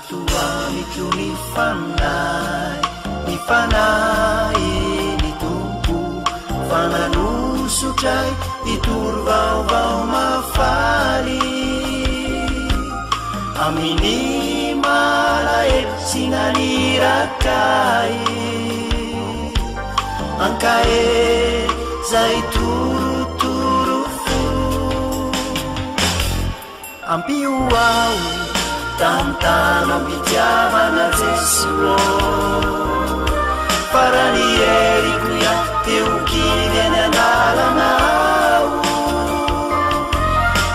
Ato amiko ny Fanahy, ny Fanahin'ny Tompo, fa nanosotra ahy hitory vaovao mahafaly. Amin'ny malahelo sy naniraka ahy, ankahery zay torotoro fo. Ampio aho tantano am-pitiavana Jesoa ô Fa raha ny heriko ihany dia ho kivy eny an-dalana aho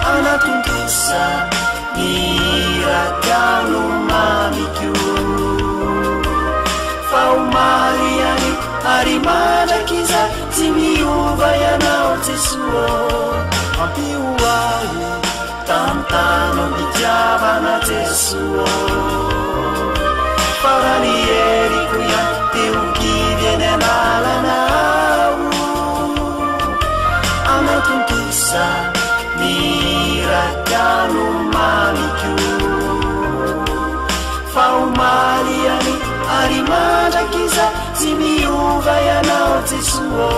Hanatontosa ny irakao no mamiko Fa omaly ihany ary mandrakizay tsy miova ianao Jesoa ô Ampio aho Tantano am-pitiavana Jesoa ô Fa raha ny heriko ihany dia ho kivy eny an-dalana aho Hanatontosa ny irakao no mamiko Fa omaly ihany ary mandrakizay tsy miova ianao Jesoa ô.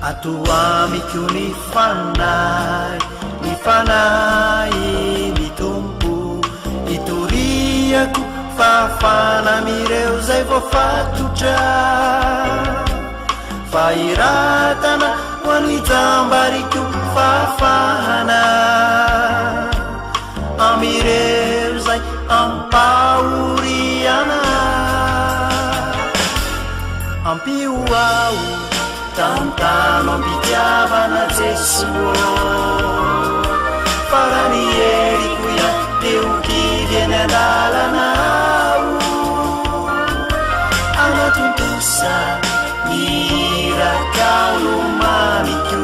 Ato amiko ny Fanahy, ny Fanahin'ny Tompo, hitoriako fahafahana amin'ireo izay voafatotra, fahiratana ho an'ny jamba ary koa fahafahana. Amin'ireo izay ampahoriana. Ampio aho, tantano am-pitiavana Jesoa ô. Fa raha ny heriko ihany dia ho kivy eny an-dalana aho. Hanatontosa ny irakao no mamiko.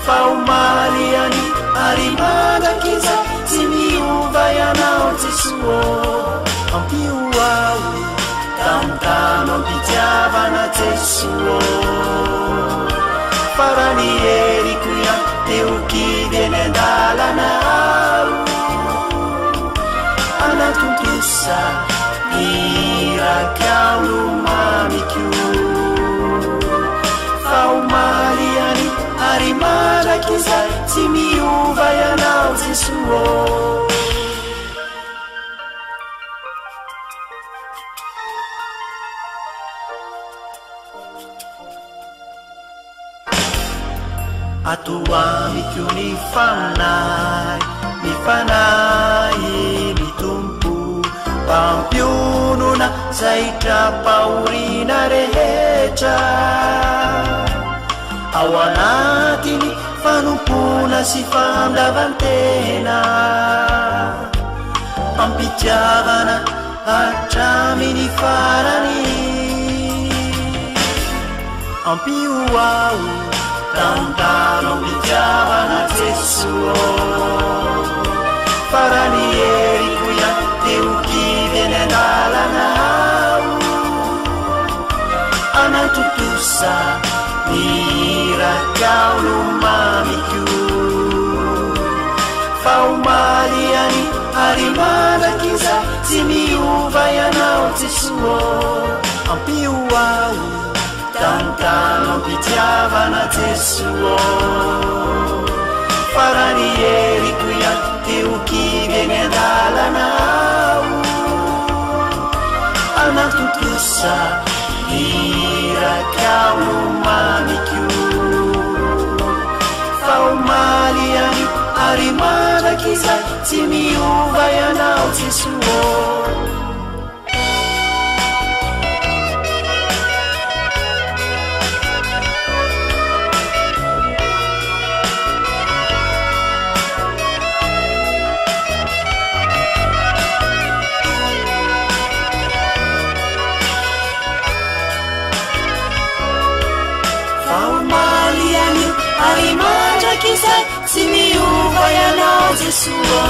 Fa omaly ihany ary mandrakizay tsy miova ianao Jesoa ô. Ampio aho, tantano am-pitiavana Jesoa ô. Fa raha ny heriko ihany dia ho kivy eny an-dalana aho. Hanatontosa ny irakao no mamiko. Fa omaly ihany ary mandrakizay tsy miova ianao Jesoa ô. Ato amiko ny Fanahy, ny Fanahin'ny Tompo, mpampionona izay tra-pahoriana rehetra. Ao anatin'ny fanompoana sy fandavan-tena, am-pitiavana hatramin'ny farany. Ampio aho, tantano am-pitiavana Jesoa ô. Fa raha ny heriko ihany dia ho kivy eny an-dalana aho. Hanatontosa ny irakao no mamiko. Fa omaly ihany ary mandrakizay tsy miova ianao Jesoa ô. Ampio aho, tantano am-pitiavana Jesoa ô. Fa raha ny heriko ihany dia ho kivy eny an-dalana aho. Hanatontosa ny irakao no mamiko. Fa omaly ihany ary mandrakizay tsy miova ianao Jesoa ô. Fa omaly anio ary mandrakizay tsy miova ianao Jesoa.